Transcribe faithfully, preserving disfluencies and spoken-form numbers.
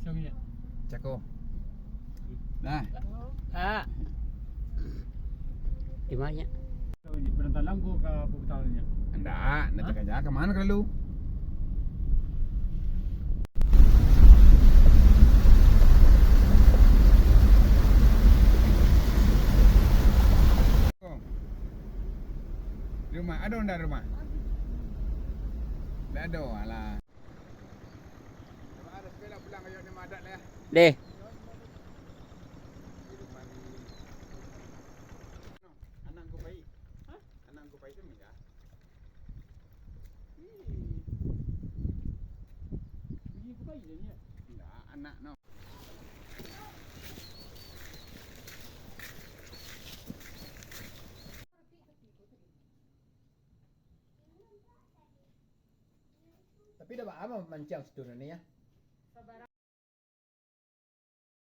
Cako. Nah. Ah. Di mana? Berentalang ko ka Pukutang ni? Ndak, ndak takaja. Ka mano ka lalu? Di rumah, ado ndak di rumah? Ndak ado, alah. Deh. Tapi dah baa mamanciang situ nyo, yo?